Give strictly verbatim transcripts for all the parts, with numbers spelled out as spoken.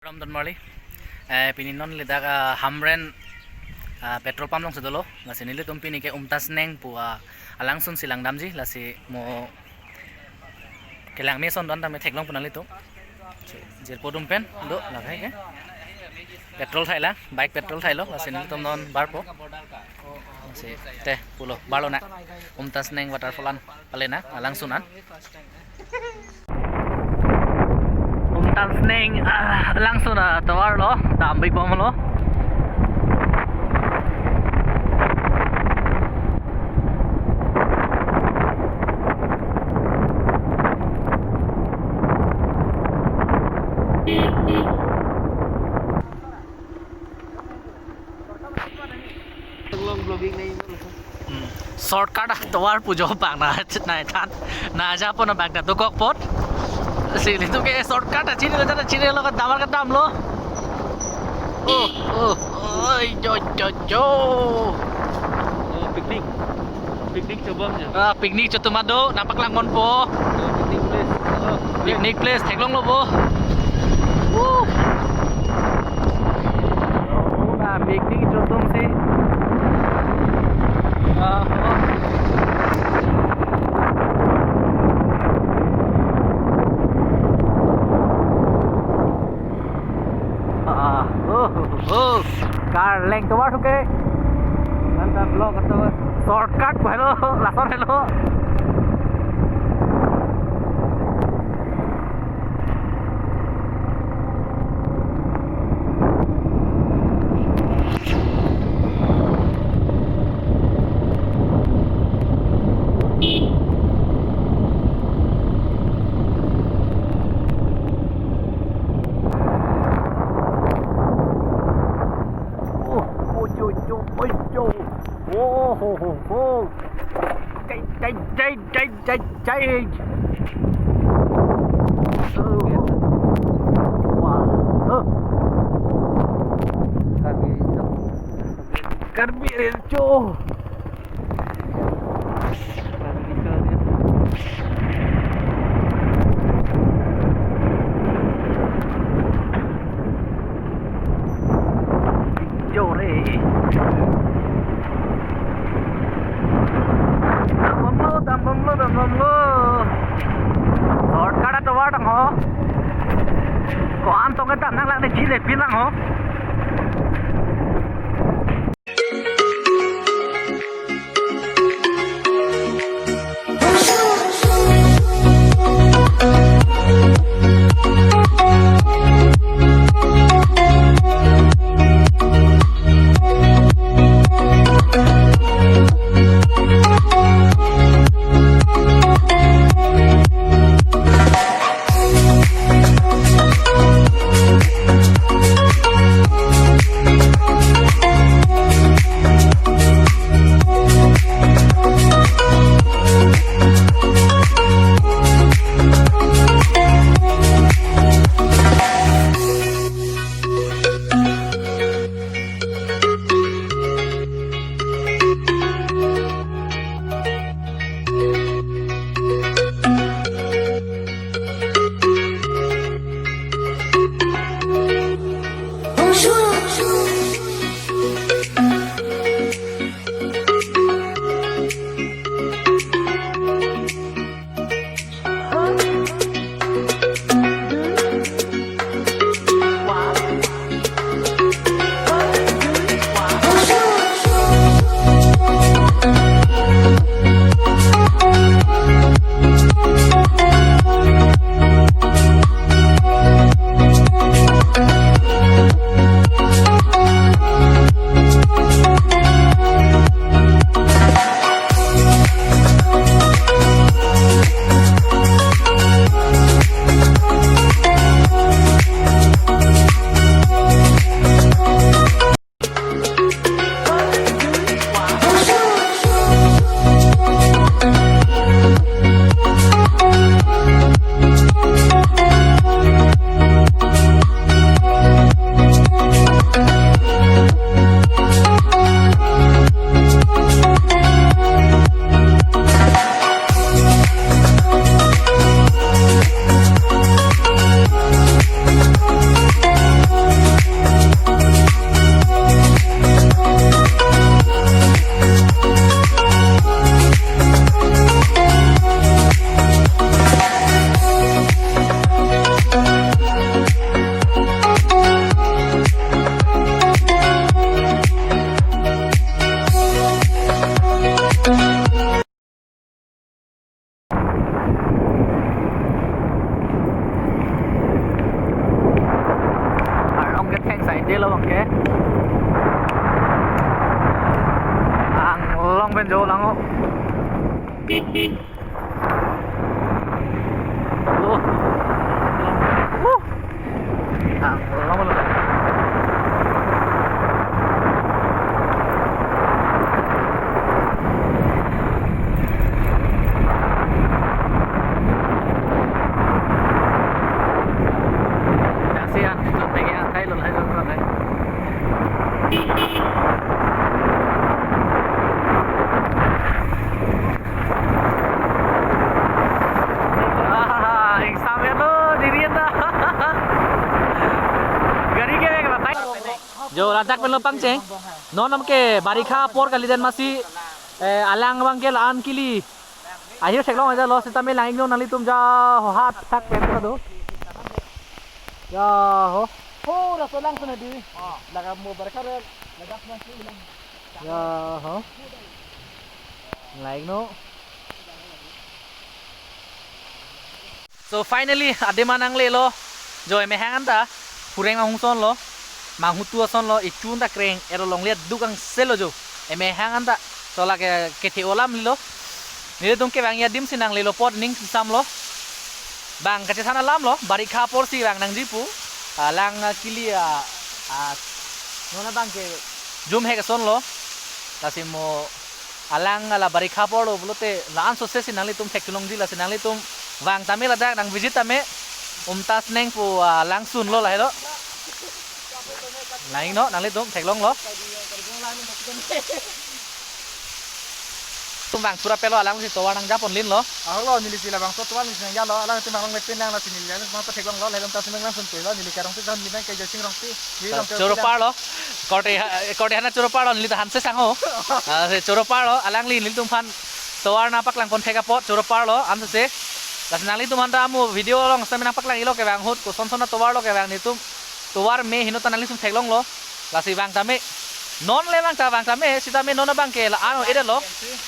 Rom don marli. Eh, pini non ladak, ah, Hamren, ah, petrol pump alongsi dolo. Lasi nelitum pini ke Umtasneng pu, ah, alangsun si langdamji, lasi mo kelang mesen don tame theklongpo nanglitum. Jirpo atum pen do lagai ke. Petrol thailang, bike petrol thailo, lasi nelitum non barpo. Lasi te pulo, barlonang. Umtasneng waterfall an, pale nang, alangsun an. Umtasneng, ah, alangsun atovar lo, dambik bomlo. Long vlogging nai. Hmm. Shortcut atovar pu jo bang na, na than. Na japo na bang na dokok pot. Si nelitum ke shortcut achinilo, achinilo, damar kedamlo. Oh, oh, oi, jo, jo, jo. Oh, picnic. Picnic chobom jo. Ah, picnic cho atum do, nangpaklang ponpo. Oh, picnic place. Oh, picnic place, theklonglo bo. Woo. Ah, picnic cho atum si. Ah, oh. Ah, oh, oh, oh. Karleng atovar ke. Nanta vlog atovar. Shortcut pu helo, lason helo. Oh, oh, yo, yo, oh, yo. Oh, ho, ho, ho. Jai, jai, jai, jai, jai, jai. Oh. Wow. Oh. Karbi Rejo. Jore. Dambomlo, dambomlo, dambomlo. Shortcut atovar tang ho. Ko-an tong kedam nanglang ne chile pinang ho. Delo bangke. Anglong pen jo lang o. Oh. Oh. Anglong lo. Daksi an, itu pengen an, hai lo, hai lo, hai. Ah, exam ya lo, diri ya ta. Gari ke, ke, batai. Jo, ladak pen lo pangcheng. Non nam ke barikha apor kali, den masi, eh, alang bangke la-an kili. Ahir theklong aja lo, sitame lang-iknon nanglitum, ja ho, hat thak pen ta do. Ya ho. Ho, laso langsun di. Laga mo barikha re, laga mo si lang. Ya ho. Lang-iknon. So finally, adim an nanglelo. Jo, emehang anta, pureng ahung ason lo, manghutu ason lo, ichun ta kreng, ero longle aduk angse lo jo. Emehang anta, so lake kethe alam lo. Nelitum kevang adim si nanglelo apot ning sisam lo. Bang kachethan alam lo, barikha apor si vang nangji pu. Ah, lang, ah, kili, ah, ah, non abangke jum hek ason lo. Lasi mo alang la barikha apor lo pulote la-an sose si nanglitum theklongji, lasi nanglitum vang tame ladak nang visit tame, Umtasneng pu, ah, langsun lo lahelo. Lang-iknon, nanglitum theklong lo. Tum vang sura pelo, alangli tovar nangjapon lin lo. Ahok lo, neli si labangso tovar neli si nangjalo, alangtum vang long mepin lang, lasi neli labangso theklong lo, lahelo Umtasneng langsun pu lo, neli karong si neli nang ke Joysing Rongpi, neli Rongpi Choro Rongpi lang. Par lo. Korte ha-, korte hana choro par lo, neli ta hanse sang ho. Ah, se choro par lo, alangli nelitum aphan tovar nangpaklang pon thek apot choro par lo, anse se. Lasi nanglitum aphan ta mo video along sitame nangpaklang-iklo kevang ahut, koson son atovar lo kevang, nelitum tovar me heno ta nanglitum theklong lo. Lasi vang tame. Non le vang ta vang tame, sitame non abangke la-an o-ede lo.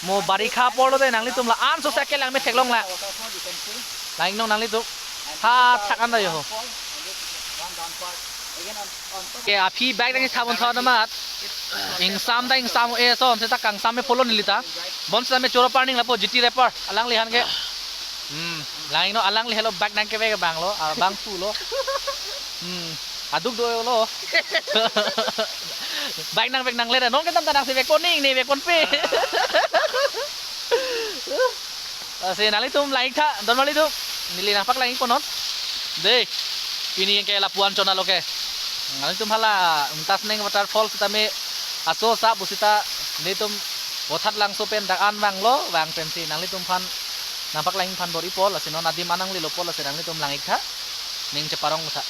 Mo barikha apor lo te nanglitum la-an sose kelang me theklong la. Lang-iknon nanglitum. Ha thak anta jo ho. Ke aphi bike nangketha pon tha amat. Ingsam ta ingsam o-e ason, seta kangsam me pulo neli ta. Bonsitame choro par ning lapu G T Rapper. Alangli aphan ke. Hmm, lang-iknon alangli helo bike nangkevek abang lo, ah, bang pu lo. Hmm, aduk do lo. Bike nangvek nangle, non kedam ta nangsi vekpon ning, ne vekponpe. Lasi nanglitum lang-ik tha, don nanglitum. Neli nangpaklang-ikpon non. Dei. Pini ke lapu-an chona lo ke. Nanglitum hala Umtasneng waterfall sitame aso sa pu seta nelitum Vothatlangso pen dak an vang lo, vang pensi nanglitum aphan nangpaklang aphan bor-ipo, lasi non adim an nanglelo apot, lasi nanglitum lang-ik tha, ning cheparong tha.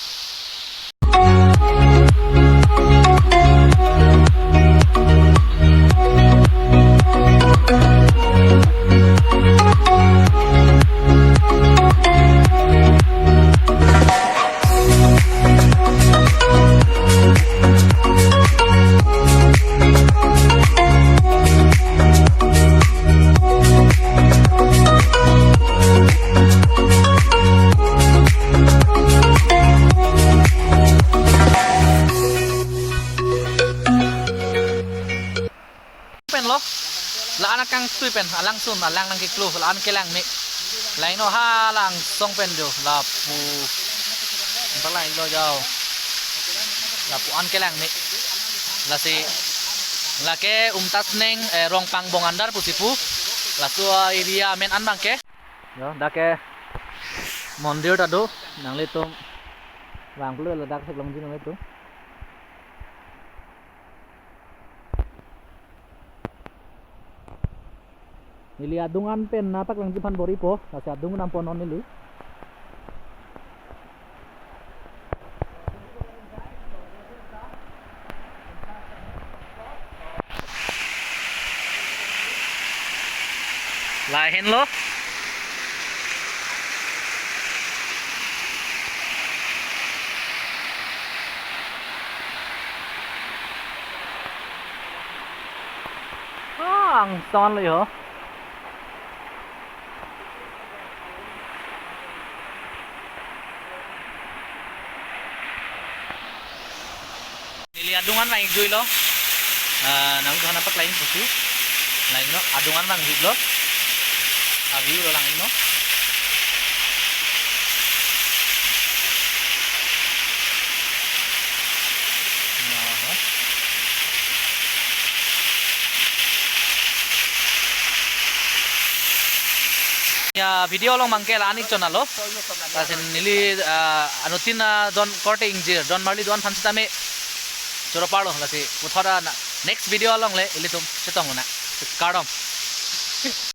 Pen lo. La-an akangtui pen, alangsun, alang nangkeklo, la-an kelang me. Laino ha langsong pen jo, lapu. Nangpaklang-iklo jo. Lapu-an kelang me. Lasi, lake Umtasneng, eh, Rongpangbong andar pusi pu. Laso area amen an abang ke. Jo, dak ke mondir ta do, nanglitum vang pulo ladak theklongji nanglitum. Neli adung an pen nangpaklangji aphan bor-ipo, lasi adung nangpon non neli. Lahenlo. Ah, angsong lo jo. Adung an vang-ik juilo. Ah, nang tuhan apat lain pusi. Lain no, adung an vang-iklo. Avi lo lang no. Aha. Ya, video along abangke la-an ik chonalo. Lasi neli, ah, anuttin, ah, don korte ingjir, don marli do-an aphan sitame choro parlo, lasi puthot, ah, na-, next video along le ilitum chetong una. Kardom.